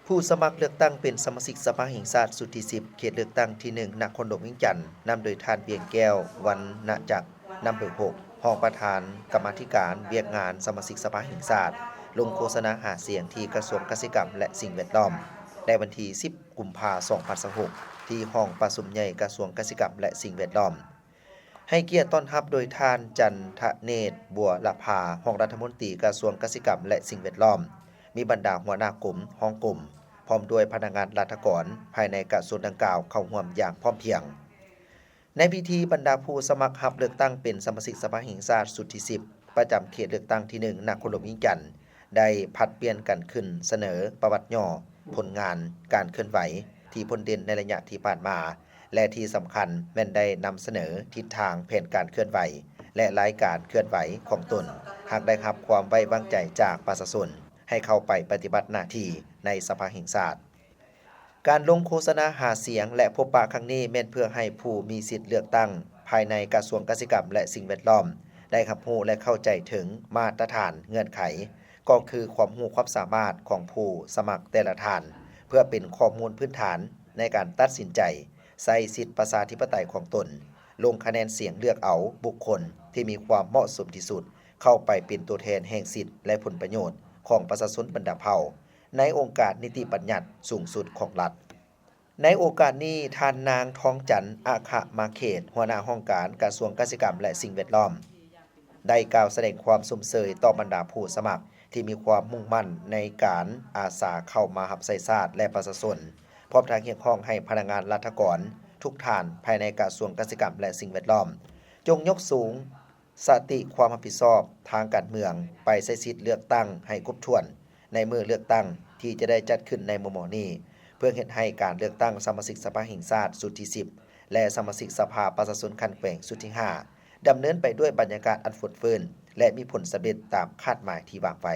ຜູ້ສະໝັກເລືອກຕັ້ງເປັນສະມາຊິກສະພາແຫ່ງຊາດຊຸດທີສິບ ເຂດເລືອກຕັ້ງທີໜຶ່ງ ນະຄອນຫຼວງວຽງຈັນ ນຳໂດຍທ່ານ ວຽງແກ້ວ ວັນນະຈັກ ນຳເບີຫົກ ຮອງປະທານກຳມາທິການວຽກງານສະມາຊິກສະພາແຫ່ງຊາດ ລົງໂຄສະນາຫາສຽງທີ່ກະຊວງກະສິກຳ ແລະ ສິ່ງແວດລ້ອມ ໃນວັນທີສິບ ກຸມພາ ສອງພັນຊາວຫົກ ທີ່ຫ້ອງປະຊຸມໃຫຍ່ກະຊວງກະສິກຳ ແລະ ສິ່ງແວດລ້ອມ. ໃຫ້ກຽດຕ້ອນຮັບໂດຍທ່ານ ຈັນທະເນດ ບົວລະພາ ຮອງລັດຖະມົນຕີກະຊວງກະສິກຳ ແລະ ສິ່ງແວດລ້ອມ, ມີບັນດາຫົວໜ້າກົມ, ຮອງກົມ, ພ້ອມດ້ວຍພະນັກງານລັດຖະກອນພາຍໃນກະຊວງດັ່ງກ່າວເຂົ້າຮ່ວມຢ່າງພ້ອມພຽງ. ໃນພິທີ, ບັນດາຜູ້ສະໝັກຮັບເລືອກຕັ້ງເປັນສະມາຊິກສະພາແຫ່ງຊາດຊຸດທີສິບ ປະຈຳເຂດເລືອກຕັ້ງທີໜຶ່ງ ນະຄອນຫຼວງວຽງຈັນ ໄດ້ຜັດປ່ຽນກັນຂຶ້ນສະເໜີປະຫວັດຫຍໍ້, ຜົນງານ, ການເຄື່ອນໄຫວທີ່ພົ້ນເດັ່ນໃນໄລຍະທີ່ຜ່ານມາ ແລະ ທີ່ສຳຄັນແມ່ນໄດ້ນຳສະເໜີທິດທາງແຜນການເຄື່ອນໄຫວ ແລະ ລາຍການເຄື່ອນໄຫວຂອງຕົນ ຫາກໄດ້ຮັບຄວາມໄວ້ວາງໃຈຈາກປະຊາຊົນ ໃຫ້ເຂົ້າໄປປະຕິບັດໜ້າທີ່ໃນສະພາແຫ່ງຊາດ. ການລົງໂຄສະນາຫາສຽງ ແລະ ພົບປະຄັ້ງນີ້ ແມ່ນເພື່ອໃຫ້ຜູ້ມີສິດເລືອກຕັ້ງພາຍໃນກະຊວງກະສິກຳ ແລະ ສິ່ງແວດລ້ອມ ໄດ້ຮັບຮູ້ ແລະ ເຂົ້າໃຈເຖິງມາດຕະຖານເງື່ອນໄຂ ກໍຄືຄວາມຮູ້ຄວາມສາມາດຂອງຜູ້ສະໝັກແຕ່ລະທ່ານ ເພື່ອເປັນຂໍ້ມູນພື້ນຖານໃນການຕັດສິນໃຈໃຊ້ສິດປະຊາທິປະໄຕຂອງຕົນ, ລົງຄະແນນສຽງເລືອກເອົາບຸກຄົນທີ່ມີຄວາມເໝາະສົມທີ່ສຸດ ເຂົ້າໄປເປັນຕົວແທນແຫ່ງສິດ ແລະ ຜົນປະໂຫຍດຂອງປະຊາຊົນບັນດາເຜົ່າ ໃນອົງການນິຕິບັນຍັດສູງສຸດຂອງລັດ. ໃນໂອກາດນີ້, ທ່ານນາງ ທອງຈັນ ອາຄະມາເຂດ ຫົວໜ້າຫ້ອງການກະຊວງກະສິກຳ ແລະ ສິ່ງແວດລ້ອມ ໄດ້ກ່າວສະແດງຄວາມຊົມເຊີຍຕໍ່ບັນດາຜູ້ສະໝັກທີ່ມີຄວາມມຸ່ງໝັ້ນໃນການອາສາເຂົ້າມາຮັບໃຊ້ຊາດ ແລະ ປະຊາຊົນ, ພ້ອມທັງຮຽກຮ້ອງໃຫ້ພະນັກງານລັດຖະກອນທຸກທ່ານພາຍໃນກະຊວງກະສິກຳ ແລະ ສິ່ງແວດລ້ອມ ຈົ່ງຍົກສູງ ສະຕິຄວາມຮັບຜິດຊອບທາງການເມືອງ ໄປໃຊ້ສິດເລືອກຕັ້ງໃຫ້ຄົບຖ້ວນໃນມື້ເລືອກຕັ້ງທີ່ຈະໄດ້ຈັດຂຶ້ນໃນມໍ່ໆນີ້ ເພື່ອເຮັດໃຫ້ການເລືອກຕັ້ງສະມາຊິກສະພາແຫ່ງຊາດຊຸດທີສິບ ແລະ ສະມາຊິກສະພາປະຊາຊົນຂັ້ນແຂວງຊຸດທີຫ້າ ດຳເນີນໄປດ້ວຍບັນຍາກາດອັນຟົດຟື້ນ ແລະ ມີຜົນສຳເລັດຕາມຄາດໝາຍທີ່ວາງໄວ້.